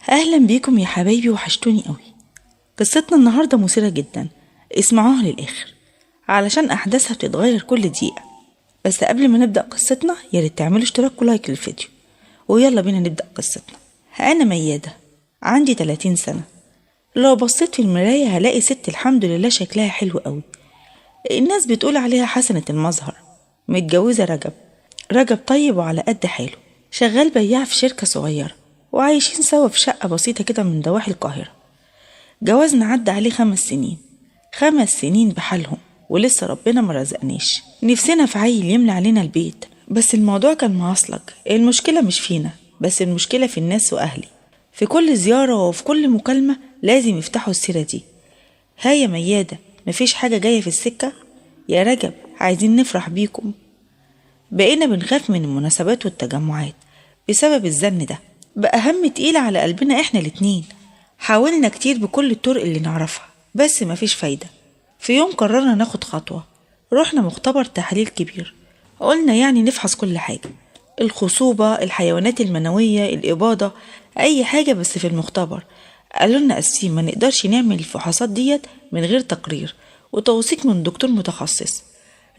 اهلا بيكم يا حبايبي، وحشتوني قوي. قصتنا النهارده مثيرة جدا، اسمعوها للاخر علشان احداثها بتتغير كل دقيقة. بس قبل ما نبدا قصتنا يا ريت تعملوا اشتراك و like للفيديو، ويلا بينا نبدا قصتنا. انا مياده، عندي 30 سنة. لو بصيت في المراية هلاقي ست الحمد لله شكلها حلو قوي، الناس بتقول عليها حسنه المظهر. متجوزة رجب، رجب طيب وعلى قد حاله، شغال بياع في شركة صغيرة، وعايشين سوا في شقة بسيطة كده من ضواحي القاهرة. جوازنا عدى عليه 5 سنين، 5 سنين بحالهم، ولسه ربنا ما رزقناش. نفسنا في عيل يملى علينا البيت، بس الموضوع كان معصلك. المشكلة مش فينا، بس المشكلة في الناس وأهلي. في كل زيارة وفي كل مكالمة لازم يفتحوا السيرة دي. ها يا ميادة، مفيش حاجة جاية في السكة؟ يا رجب عايزين نفرح بيكم. بقينا بنخاف من المناسبات والتجمعات بسبب الزن ده، بقى هم تقيل على قلبنا احنا الاتنين. حاولنا كتير بكل الطرق اللي نعرفها بس مفيش فايدة. في يوم قررنا ناخد خطوة، رحنا مختبر تحاليل كبير، قلنا يعني نفحص كل حاجة، الخصوبة، الحيوانات المنوية، الإباضة، أي حاجة بس في المختبر. قالوا لنا أسفين ما نقدرش نعمل الفحوصات ديت من غير تقرير وتوثيق من دكتور متخصص.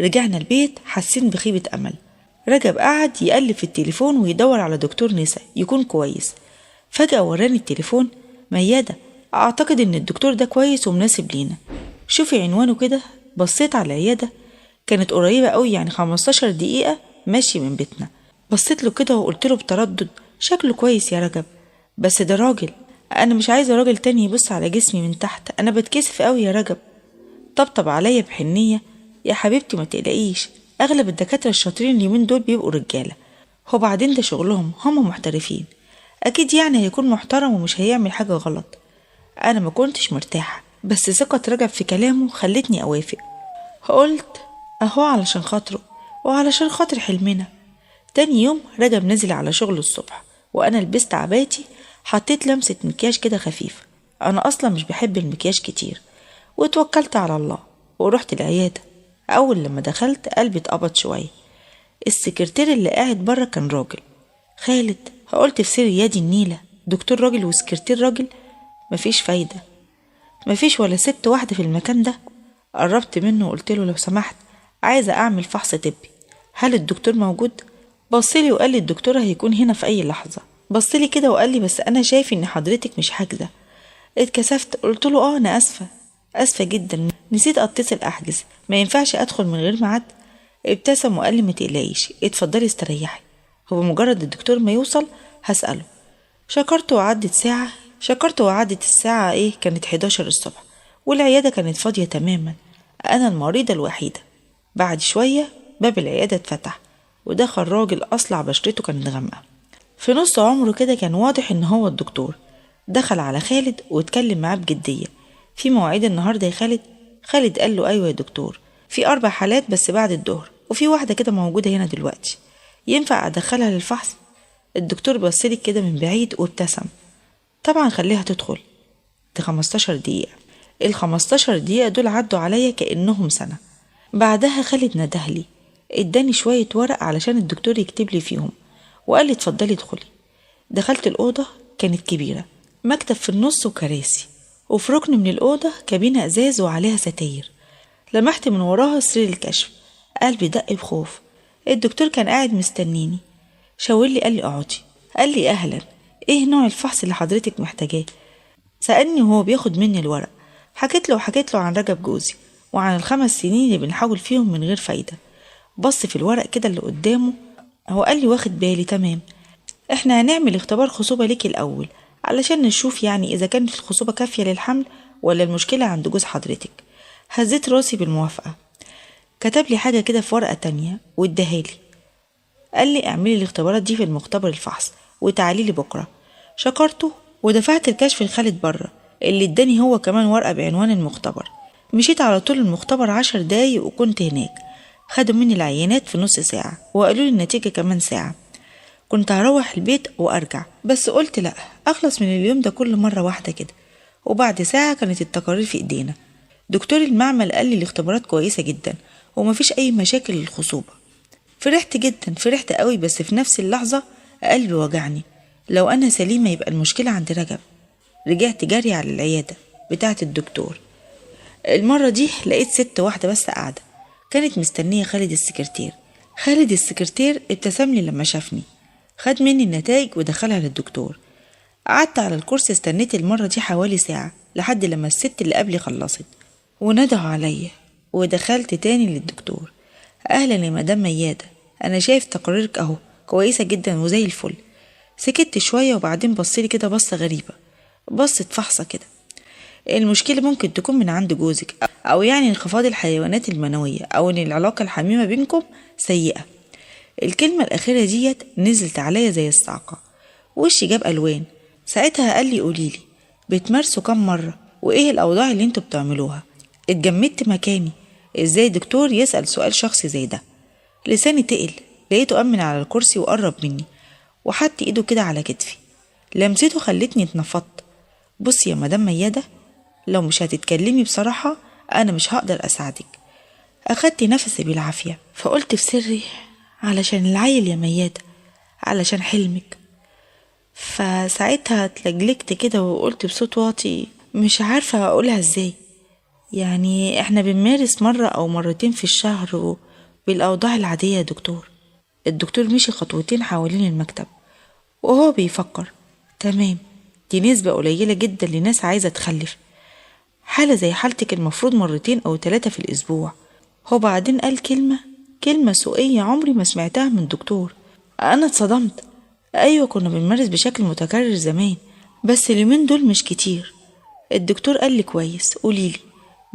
رجعنا البيت حاسين بخيبة أمل. رجب قعد يقلب في التليفون ويدور على دكتور نساء يكون كويس. فجأة وراني التليفون، ميادة أعتقد إن الدكتور ده كويس ومناسب لينا، شوفي عنوانه كده. بصيت على العيادة، كانت قريبة قوي، يعني 15 دقيقة ماشي من بيتنا. بصيت له كده وقلت له بتردد، شكله كويس يا رجب، بس ده راجل، أنا مش عايزة راجل تاني يبص على جسمي من تحت، أنا بتكسف قوي يا رجب. طبطب عليا بحنية، يا حبيبتي ما تقلقيش، اغلب الدكاترة الشاطرين اليومين دول بيبقوا رجاله، وبعدين ده شغلهم، هم محترفين، اكيد يعني هيكون محترم ومش هيعمل حاجة غلط. انا ما كنتش مرتاحة، بس ثقة رجب في كلامه خلتني اوافق. قلت اهو علشان خاطره وعلشان خاطر حلمنا. تاني يوم رجب نزل على شغله الصبح، وانا لبست عبايتي، حطيت لمسه مكياج كده خفيفة، انا اصلا مش بحب المكياج كتير، وتوكلت على الله ورحت العيادة. أول لما دخلت قلبي اتقبض شوية. السكرتير اللي قاعد بره كان راجل، خالد. قلت في سري يا دي النيلة، دكتور راجل وسكرتير راجل، مفيش فايدة، مفيش ولا ست واحدة في المكان ده. قربت منه وقلت له لو سمحت عايزة أعمل فحص طبي، هل الدكتور موجود؟ بصلي وقال لي الدكتور هيكون هنا في أي لحظة. بصلي كده وقال لي بس أنا شايف إن حضرتك مش حاجزة. اتكسفت، قلت له آه أنا آسفة، آسفة جدا، نسيت أتصل أحجز، ما ينفعش أدخل من غير ميعاد. ابتسم وقال لي ما تقلقيش، اتفضلي استريحي، هو مجرد الدكتور ما يوصل هسأله. شكرته وعدت ساعة، شكرته وعدت الساعة إيه، كانت 11 الصبح، والعيادة كانت فاضية تماما، أنا المريضة الوحيدة. بعد شوية باب العيادة اتفتح ودخل راجل أصلع، بشرته كانت غامقة، في نص عمره كده، كان واضح إن هو الدكتور. دخل على خالد واتكلم معاه بجدية، في مواعيد النهارده يا خالد؟ خالد قال له ايوه يا دكتور، في 4 حالات بس بعد الظهر، وفي واحدة كده موجودة هنا دلوقتي، ينفع ادخلها للفحص؟ الدكتور بصلي كده من بعيد وابتسم، طبعا خليها تدخل. دي 15 دقيقة، ال 15 دقيقة دول عدوا عليا كانهم سنة. بعدها خالد ندهلي، اداني شوية ورق علشان الدكتور يكتب لي فيهم، وقال لي اتفضلي ادخلي. دخلت الاوضة، كانت كبيرة، مكتب في النص وكراسي، وفي ركن من الأوضة كابينة إزاز وعليها ستاير. لمحت من وراها سرير الكشف، قلبي دق بخوف. الدكتور كان قاعد مستنيني، شاور لي قال لي اقعدي، قال لي أهلا، إيه نوع الفحص اللي حضرتك محتاجاه؟ سألني وهو بياخد مني الورق. حكيت له عن رجب جوزي وعن ال5 سنين اللي بنحاول فيهم من غير فايدة. بص في الورق كده اللي قدامه، هو قال لي واخد بالي، تمام، احنا هنعمل اختبار خصوبة ليكي الأول علشان نشوف يعني إذا كانت الخصوبة كافية للحمل ولا المشكلة عند جوز حضرتك. هزيت راسي بالموافقة. كتب لي حاجة كده في ورقة تانية واداها لي، قال لي اعملي الاختبارات دي في المختبر الفحص وتعالي لي بكرة. شكرته ودفعت الكشف لخالد بره، اللي اداني هو كمان ورقة بعنوان المختبر. مشيت على طول المختبر 10 دقايق وكنت هناك. خدوا مني العينات في نص ساعة وقالوا لي النتيجة كمان ساعة. كنت هروح البيت وارجع، بس قلت لا، اخلص من اليوم ده كل مرة واحدة كده. وبعد ساعة كانت التقارير في ايدينا. دكتور المعمل قال لي الاختبارات كويسة جدا ومفيش اي مشاكل للخصوبه. فرحت جدا، فرحت قوي، بس في نفس اللحظة قلبي وجعني. لو أنا سليمة يبقى المشكلة عند رجب. رجعت جري على العيادة بتاعة الدكتور. المرة دي لقيت ست واحدة بس قاعدة، كانت مستنية خالد السكرتير. خالد السكرتير ابتسم لي لما شافني، خد مني النتائج ودخلها للدكتور. قعدت على الكرسي، استنيت المرة دي حوالي ساعة لحد لما الست اللي قبلي خلصت وندهوا عليا، ودخلت تاني للدكتور. أهلا يا مدام ميادة، أنا شايف تقريرك أهو، كويسة جدا وزي الفل. سكت شوية وبعدين بصلي كده بصة غريبة، بصت فحصة كده. المشكلة ممكن تكون من عند جوزك، أو يعني انخفاض الحيوانات المنوية، أو إن العلاقة الحميمة بينكم سيئة. الكلمة الأخيرة ديت نزلت عليا زي الصعقة، وشي جاب ألوان. ساعتها قال لي قوليلي بتمارسوا كم مرة، وإيه الأوضاع اللي انتوا بتعملوها؟ اتجمدت مكاني، إزاي دكتور يسأل سؤال شخصي زي ده؟ لساني تقل. لقيته أمن على الكرسي وقرب مني وحط إيده كده على كتفي، لمسته خلتني اتنفضت. بصي يا مدام ميادة، لو مش هتتكلمي بصراحة أنا مش هقدر أساعدك. أخدت نفسي بالعافية، فقلت في سري علشان العيل يا ميادة، علشان حلمك. فساعتها اتلجلجت كده وقلت بصوت واطي مش عارفة أقولها ازاي، يعني احنا بنمارس مرة أو مرتين في الشهر بالأوضاع العادية يا دكتور. الدكتور مشي خطوتين حوالين المكتب وهو بيفكر. تمام، دي نسبة قليلة جدا لناس عايزة تخلف، حالة زي حالتك المفروض مرتين أو 3 في الأسبوع. هو بعدين قال كلمة سوقية عمري ما سمعتها من دكتور. أنا اتصدمت. أيوة كنا بنمارس بشكل متكرر زمان، بس اليومين دول مش كتير. الدكتور قال لي كويس، قوليلي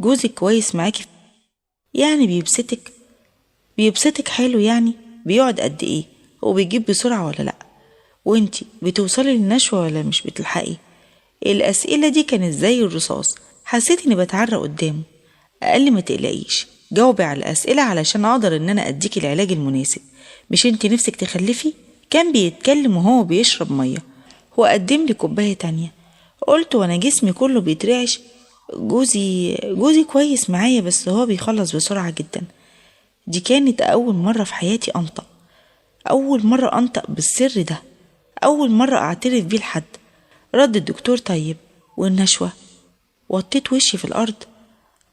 جوزك كويس معاكي؟ يعني بيبسطك؟ بيبسطك حلو يعني؟ بيقعد قد ايه؟ وبيجيب بسرعة ولا لأ؟ وانتي بتوصلي للنشوة ولا مش بتلحقي؟ الأسئلة دي كانت زي الرصاص، حسيت اني بتعرق قدامه. قال لي ما تقلقيش، جاوبي على الأسئلة علشان أقدر ان انا أديكي العلاج المناسب. مش انتي نفسك تخلفي؟ كان بيتكلم وهو بيشرب مية، وقدم لي كوباية تانية. قلت وانا جسمي كله بيترعش، جوزي كويس معايا بس هو بيخلص بسرعة جدا. دي كانت أول مرة في حياتي أنطق، أول مرة أنطق بالسر ده، أول مرة أعترف بيه لحد. رد الدكتور طيب والنشوة؟ وطيت وشي في الأرض،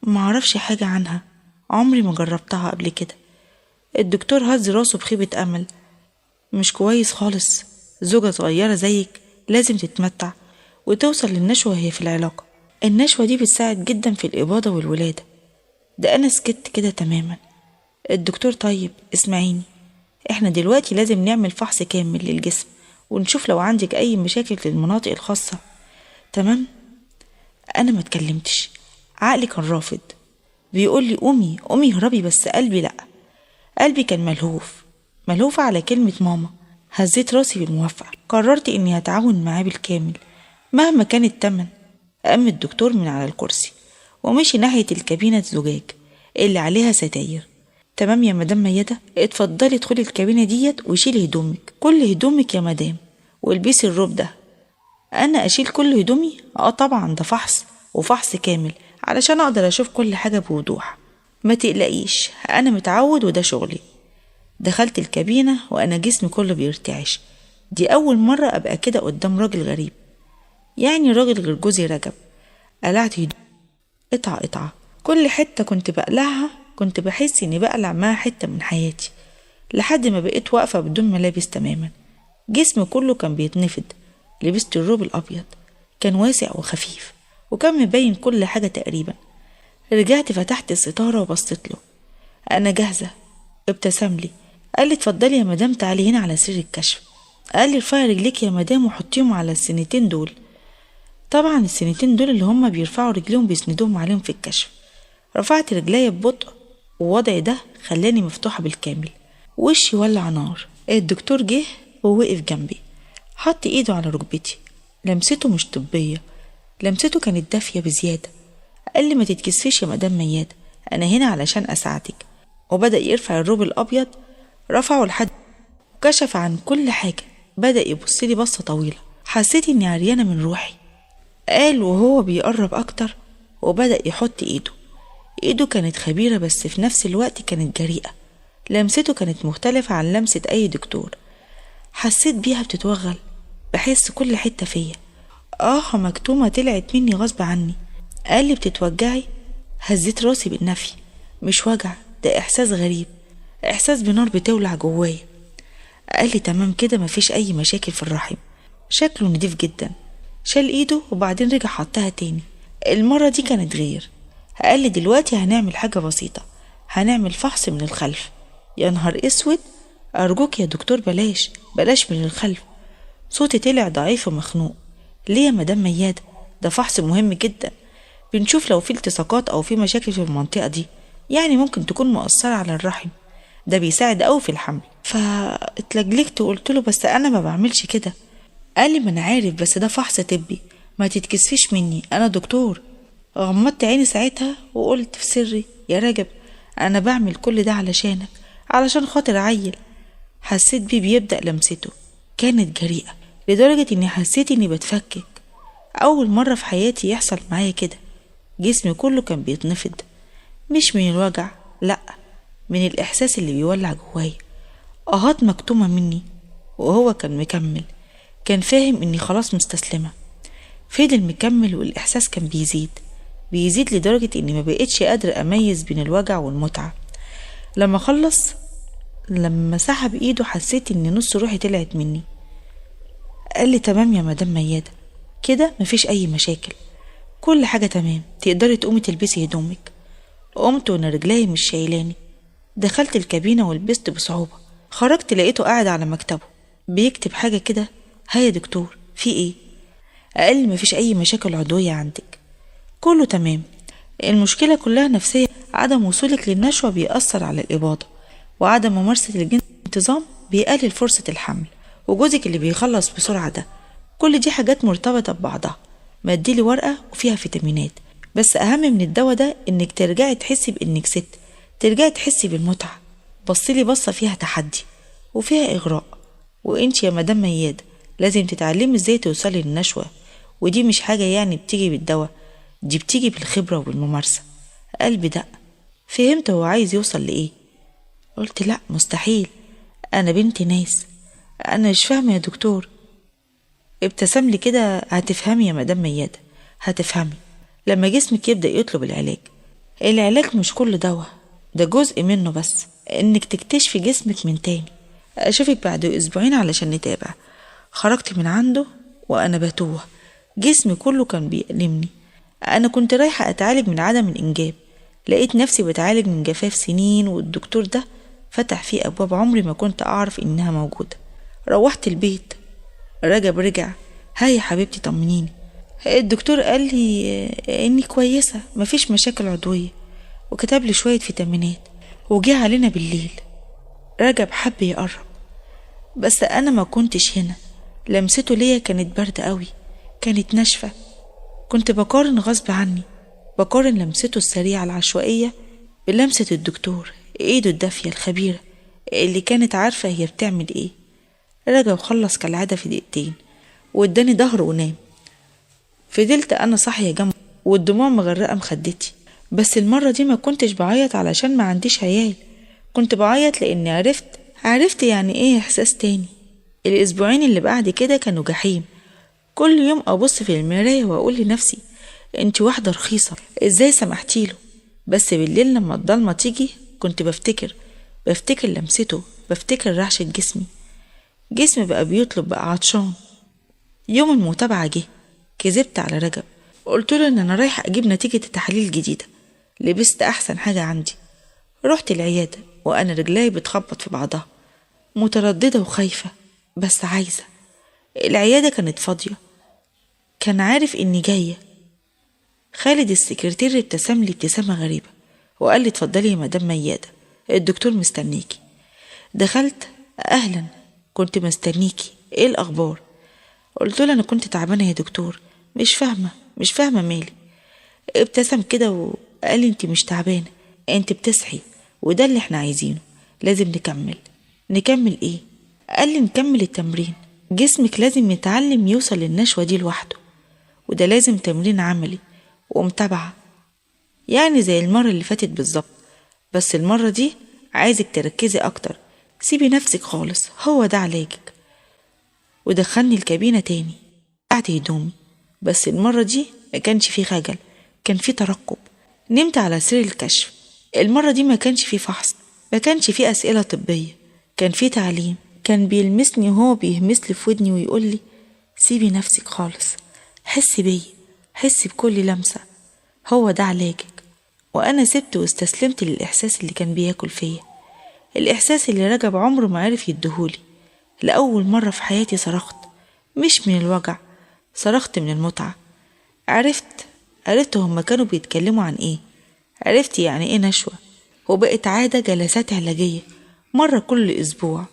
معرفش حاجة عنها، عمري ما جربتها قبل كده. الدكتور هز راسه بخيبة أمل. مش كويس خالص، زوجة صغيرة زيك لازم تتمتع وتوصل للنشوة وهي في العلاقة. النشوة دي بتساعد جدا في الإباضة والولادة. ده أنا سكت كده تماما. الدكتور طيب اسمعيني، احنا دلوقتي لازم نعمل فحص كامل للجسم ونشوف لو عندك أي مشاكل في المناطق الخاصة. تمام؟ أنا ما اتكلمتش، عقلي كان رافض، بيقول لي قومي قومي هربي، بس قلبي لأ، قلبي كان ملهوف على كلمة ماما. هزيت راسي بالموافقة، قررت إني هتعاون معاه بالكامل مهما كان التمن. قام الدكتور من على الكرسي ومشي ناحية الكابينة الزجاج اللي عليها ستاير. تمام يا مدام ميادة، اتفضلي ادخلي الكابينة ديت وشيلي هدومك، كل هدومك يا مدام، والبسي الروب ده. أنا أشيل كل هدومي؟ آه طبعا، ده فحص وفحص كامل علشان أقدر أشوف كل حاجة بوضوح. ما تقلقيش، أنا متعود وده شغلي. دخلت الكابينة وأنا جسمي كله بيرتعش. دي أول مرة أبقى كده قدام راجل غريب، يعني راجل غير جوزي رجب. قلعت هدومي قطعة قطعة، كل حتة كنت بقلعها كنت بحس إني بقلع معاها حتة من حياتي، لحد ما بقيت واقفة بدون ملابس تماما. جسمي كله كان بيتنفض. لبست الروب الأبيض، كان واسع وخفيف وكان مبين كل حاجة تقريبا. رجعت فتحت الستارة وبصيت له. أنا جاهزة. ابتسم لي، قال لي اتفضلي يا مدام، تعالي هنا على سرير الكشف. قال لي ارفعي رجليك يا مدام وحطيهم على السنتين دول. طبعا السنتين دول اللي هما بيرفعوا رجليهم بيسندوهم عليهم في الكشف. رفعت رجلي ببطء، ووضعي ده خلاني مفتوحة بالكامل، وشي ولع نار. الدكتور جه ووقف جنبي، حط ايده على ركبتي. لمسته مش طبية، لمسته كانت دافية بزيادة. قال لي ما تتكسفيش يا مدام ميادة، انا هنا علشان اساعدك. وبدأ يرفع الروب الابيض، رفعه لحد وكشف عن كل حاجة. بدأ يبص لي بصة طويلة، حسيت اني عريانة من روحي. قال وهو بيقرب اكتر وبدأ يحط ايده. ايده كانت خبيرة بس في نفس الوقت كانت جريئة. لمسته كانت مختلفة عن لمسة اي دكتور. حسيت بيها بتتوغل. بحس كل حتة فيا. مكتومة طلعت مني غصب عني. قال لي بتتوجعي؟ هزيت راسي بالنفي. مش وجع، ده احساس غريب، احساس بنار بتولع جوايا. قال لي تمام كده، مفيش اي مشاكل في الرحم، شكله نضيف جدا. شال ايده وبعدين رجع حطها تاني، المرة دي كانت غير. قال لي دلوقتي هنعمل حاجة بسيطة، هنعمل فحص من الخلف. يا نهار اسود، ارجوك يا دكتور بلاش بلاش من الخلف. صوتي طلع ضعيف ومخنوق. ليه يا مدام ميادة؟ ده فحص مهم جدا، بنشوف لو في التصاقات او في مشاكل في المنطقة دي، يعني ممكن تكون مؤثرة على الرحم، ده بيساعد قوي في الحمل. فاتلجلجت وقلت له بس انا ما بعملش كده. قال لي ما انا عارف، بس ده فحص طبي، ما تتكسفيش مني، انا دكتور. غمضت عيني ساعتها وقلت في سري يا رجب انا بعمل كل ده علشانك، علشان خاطر عيل. حسيت بيه بيبدأ لمسته، كانت جريئة لدرجة اني حسيت اني بتفكك. اول مرة في حياتي يحصل معايا كده، جسمي كله كان بيتنفض، مش من الوجع، لا، من الاحساس اللي بيولع جوايا. اهات مكتومة مني، وهو كان مكمل، كان فاهم اني خلاص مستسلمة. فضل مكمل والاحساس كان بيزيد بيزيد لدرجة اني ما بقتش قادرة اميز بين الوجع والمتعة. لما خلص، لما سحب ايده، حسيت ان نص روحي طلعت مني. قال لي تمام يا مدام ميادة، كده مفيش اي مشاكل، كل حاجة تمام، تقدري تقومي تلبسي هدومك. قمت وانا رجلي مش شايلاني، دخلت الكابينة ولبست بصعوبة. خرجت لقيته قاعد على مكتبه بيكتب حاجة كده. ها يا دكتور في ايه؟ قال لي مفيش اي مشاكل عضوية عندك، كله تمام، المشكلة كلها نفسية، عدم وصولك للنشوة بيأثر على الإباضة، وعدم ممارسة الجنس بانتظام بيقلل فرصة الحمل، وجوزك اللي بيخلص بسرعة ده، كل دي حاجات مرتبطة ببعضها. مديلي ورقة وفيها فيتامينات، بس أهم من الدواء ده إنك ترجعي تحسي بإنك ست، ترجعي تحسي بالمتعة. بصيلي بصة فيها تحدي وفيها إغراء، وإنت يا مدام ميادة لازم تتعلمي إزاي توصلي للنشوة، ودي مش حاجة يعني بتيجي بالدواء، دي بتيجي بالخبرة وبالممارسة. قلبي دق، فهمت هو عايز يوصل لإيه. قلت لا مستحيل، أنا بنت ناس، أنا مش فاهمة يا دكتور. ابتسم لي كده، هتفهمي يا مدام ميادة، هتفهمي لما جسمك يبدأ يطلب العلاج. العلاج مش كل دواء، ده جزء منه بس، إنك تكتشفي جسمك من تاني. أشوفك بعد أسبوعين علشان نتابع. خرجت من عنده وأنا بتوه، جسمي كله كان بيألمني. أنا كنت رايحة أتعالج من عدم الإنجاب، لقيت نفسي بتعالج من جفاف سنين، والدكتور ده فتح فيه أبواب عمري ما كنت أعرف إنها موجودة. روحت البيت، رجب رجع، هاي يا حبيبتي طمنيني. الدكتور قال لي إني كويسة، مفيش مشاكل عضوية، وكتب لي شوية فيتامينات. وجه علينا بالليل. رجب حب يقرب، بس أنا ما كنتش هنا. لمسته ليا كانت باردة قوي، كانت ناشفة. كنت بقارن غصب عني، بقارن لمسته السريعة العشوائية بلمسة الدكتور، ايده الدافية الخبيرة اللي كانت عارفة هي بتعمل ايه. رجب خلص كالعادة في دقيقتين واداني ظهره ونام. فضلت انا صاحية جنبه والدموع مغرقة مخدتي، بس المرة دي ما كنتش بعيط علشان ما عنديش عيال، كنت بعيط لاني عرفت يعني ايه احساس تاني. الاسبوعين اللي بعد كده كانوا جحيم. كل يوم ابص في المراية واقول لنفسي انت واحدة رخيصة، ازاي سمحتيله؟ بس بالليل لما الضلمة تيجي كنت بفتكر لمسته، بفتكر رعشة جسمي. جسمي بقى بيطلب، بقى عطشان. يوم المتابعة جه، كذبت على رجب، قلت له ان انا رايحة اجيب نتيجة التحاليل الجديدة. لبست احسن حاجة عندي، رحت العيادة وانا رجلي بتخبط في بعضها، مترددة وخايفة بس عايزة. العيادة كانت فاضية، كان عارف اني جاية. خالد السكرتير ابتسم لي ابتسامة غريبة وقال لي اتفضلي يا مدام ميادة، الدكتور مستنيكي. دخلت، اهلا، كنت مستنيكي، ايه الاخبار؟ قلت له انا كنت تعبانة يا دكتور، مش فاهمة مالي. ابتسم كده وقال لي انت مش تعبانة، انت بتصحي، وده اللي احنا عايزينه، لازم نكمل. نكمل ايه؟ قال لي نكمل التمرين، جسمك لازم يتعلم يوصل للنشوة دي لوحده، وده لازم تمرين عملي ومتابعة، يعني زي المرة اللي فاتت بالظبط، بس المرة دي عايزك تركزي أكتر، سيبي نفسك خالص، هو ده علاجك. ودخلني الكابينة تاني. قعدت هدومي، بس المرة دي ما كانش فيه خجل، كان فيه ترقب. نمت على سرير الكشف. المرة دي ما كانش فيه فحص، ما كانش فيه أسئلة طبية، كان فيه تعليم. كان بيلمسني وهو بيهمس لي في ودني ويقول لي سيبي نفسك خالص، حسي بيا، حسي بكل لمسة، هو ده علاجك. وأنا سبت واستسلمت للإحساس اللي كان بياكل فيا، الإحساس اللي رجب عمره ما عرف يديهولي. لأول مرة في حياتي صرخت، مش من الوجع، صرخت من المتعة. عرفت هما كانوا بيتكلموا عن إيه، عرفت يعني إيه نشوة. وبقت عادة جلسات علاجية مرة كل أسبوع.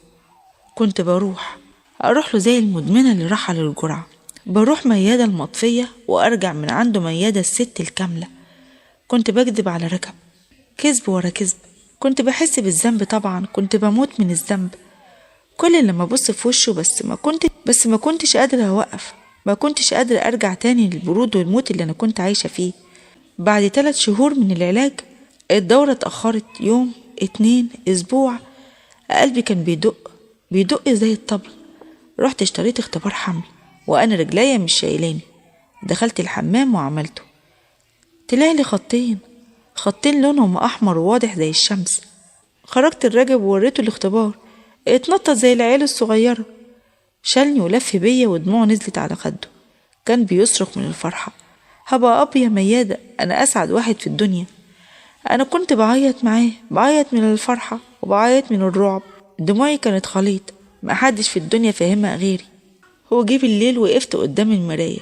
كنت أروح له زي المدمنة اللي راحة للجرعة. بروح ميادة المطفية وأرجع من عنده ميادة الست الكاملة. كنت بكذب على رجب، كذب ورا كذب. كنت بحس بالذنب طبعا، كنت بموت من الذنب كل لما ابص في وشه، بس ما كنتش قادرة أوقف، ما كنتش قادرة أرجع تاني للبرود والموت اللي أنا كنت عايشة فيه. بعد 3 شهور من العلاج الدورة اتأخرت يوم، 2، أسبوع. قلبي كان بيدق زي الطبل. رحت اشتريت اختبار حمل وأنا رجليا مش شايلاني. دخلت الحمام وعملته، طلع لي خطين لونهم أحمر وواضح زي الشمس. خرجت الرجب ووريته الاختبار، اتنطط زي العيال الصغيرة. شالني ولف بيا ودموعه نزلت على خده. كان بيصرخ من الفرحة، هبقى أب يا ميادة، أنا أسعد واحد في الدنيا. أنا كنت بعيط معاه، بعيط من الفرحة وبعيط من الرعب. دموعي كانت خليط محدش في الدنيا فاهمها غيري. هو جه بالليل، وقفت قدام المراية،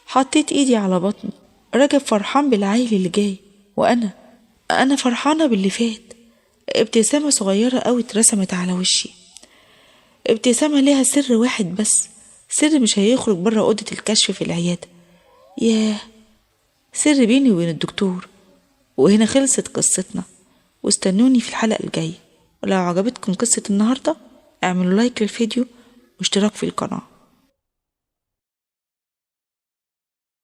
حطيت ايدي على بطني. رجب فرحان بالعيل اللي جاي، وأنا فرحانة باللي فات. ابتسامة صغيرة قوي اترسمت على وشي، ابتسامة ليها سر واحد بس، سر مش هيخرج بره أوضة الكشف في العيادة. ياه، سر بيني وبين الدكتور. وهنا خلصت قصتنا، واستنوني في الحلقة الجاية. ولو عجبتكم قصة النهاردة اعملوا لايك للفيديو واشتراك في القناة.